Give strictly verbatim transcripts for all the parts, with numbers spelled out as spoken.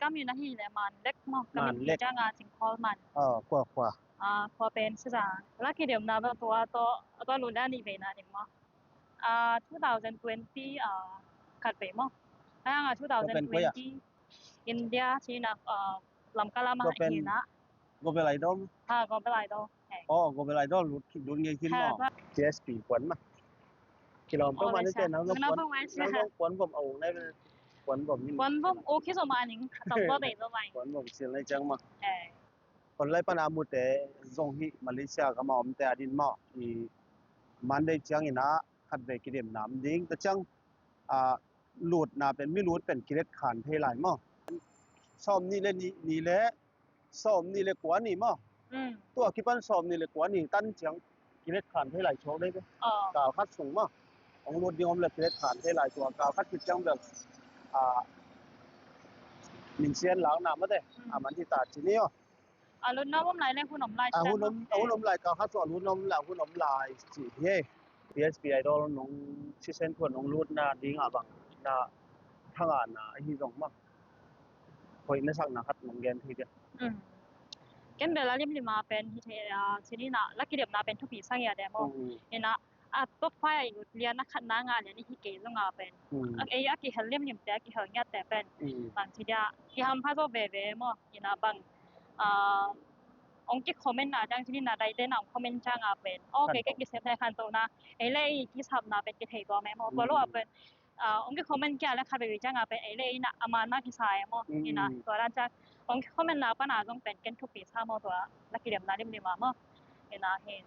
Ka min ahih leh Man Lek maw. Ka min hi ciang a Cing Khawl Man. Ah, kua, kua? Ah, kua pen Sizang. La kidemna bel tua tawh, tua lut le a nih veina ding maw. Ah, two thousand twenty, ah, khat vei maw. Hang a two thousand twenty India cih na, ah, Lamka lam ah hi na. Global Idol. Ha, Global Idol. He. Oh, Global Idol lut, lut ngei khin maw. T S P puan mah. Kilawm peuhmah ni te nang zong puan, nang zong puan vom a ung nai, puan vom ni. Puan vom uk hi zong mah ning, a tam tua dei zong mah. Puan vom sil nai ciang mah. He. Online pana mute zong hi, Malaysia gam a omte adin maw, i Monday ciangin ah khatvei kidemna om ding. Tua ciang, ah, lutna pen, mi lut pen kilet khan thei lai maw. Sawm nih le nih, nih le sawm nih le kua ni maw. Tua kipan sawm nih le kua ni tan ciang kilet khan thei lai suak dei ve. Kal khat sung maw. Hong lut ding om le kilet khan thei lai suak, kal khat khit ciang bel, ah, min sian lakna mate. A man hi ta ci ni aw. A lut nuam om lai le hun om lai. A hun om, a hun om lai, kal khat sung a lut nuam lai, a hun om lai ci hi. T S P Idol nong season two nong lutna ding a bang na thangahna ahi zong maw. Hoih na sakna khat nong gen thei dia. Ken bel a limlim a pen hi thei a, ci ni na, la kidemna pen thupi sa ngiat e maw. Ina, a top five a i lut lian a khatna ngah lian i hi kei zong a pen. Ei a kihel limlimte, a kihel ngiatte pen. Bang ci dia, kihampha zaw veve maw. Ina bang, ah, hong ki comment na ciang ci ni na, daite na hong comment ciang a pen. Okay, kei kisem thei khan to na. Ei le ei kisapna pen kithei tua me maw. Tua lo a pen, ah, hong ki comment kia le khat veve ciang a pen ei le ei na a man mah kisa e maw. Ina, tua dan ciang hong ki comment na pan a zong pen ken thupi sa maw tua. La kidemna limlim a maw. Ina hin.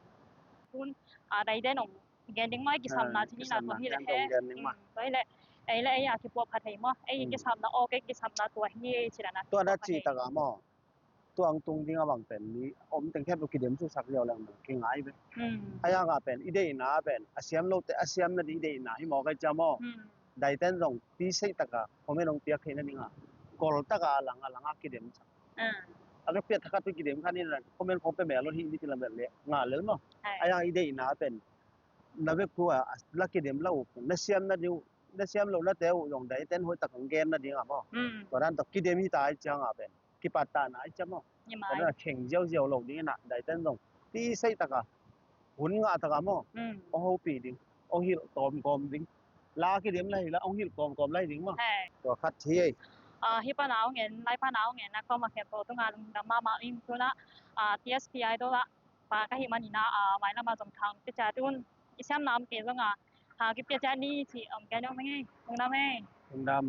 Tun, ah, daite nong gen ding maw, ei kisapna ci ni na tua hi le he. Tua hi le ei le ei a kipuahpha thei maw. Ei kisapna, okay, kisapna tua hi ci dan a. Tua na ci tak a maw. Tua hong tung ding a bang pen mi om teng khempeuh kidem susak ziau leng bang kingai ve. Haya nga pen i deihna pen a siam lote a siam nading i deihna hi maw kai cia maw. Daiten zong pi seih taka comment hong piak theih nading a kol taka a lang a lang a kidem sak. A vekpi a thakhat pi kidem khan in comment khong pe mel lo hi ni ti lam le nga lel maw. Haya i deihna pen na vek thu a la kidem la uh na siam nading uh na siam lo nate uh zong daiten hoih tak hong gen nading a maw. Tua dan tawh kidem hi ta ai ciang a pen kipattahna ai ciang maw. Tua dan a kheng ziauziau lo ding ina daiten zong ti sei taka hun ngah taka maw. Hong hopih ding, hong hilh kawmkawm ding. La kidem la hi la hong hilh kawmkawm la hi ding maw. Tua khat hi ei. Hi pana hong en, lai pana hong en a kawm a khempeuh tunga lungdam mahmah ing tuna. T S P Idol ah pa ka hi manina, a, mailam a zong thang te ca tun i siam nam ke zong a, ha, kipia ca ni ci om ke nong meng ei, ong nam ei. Ong nam.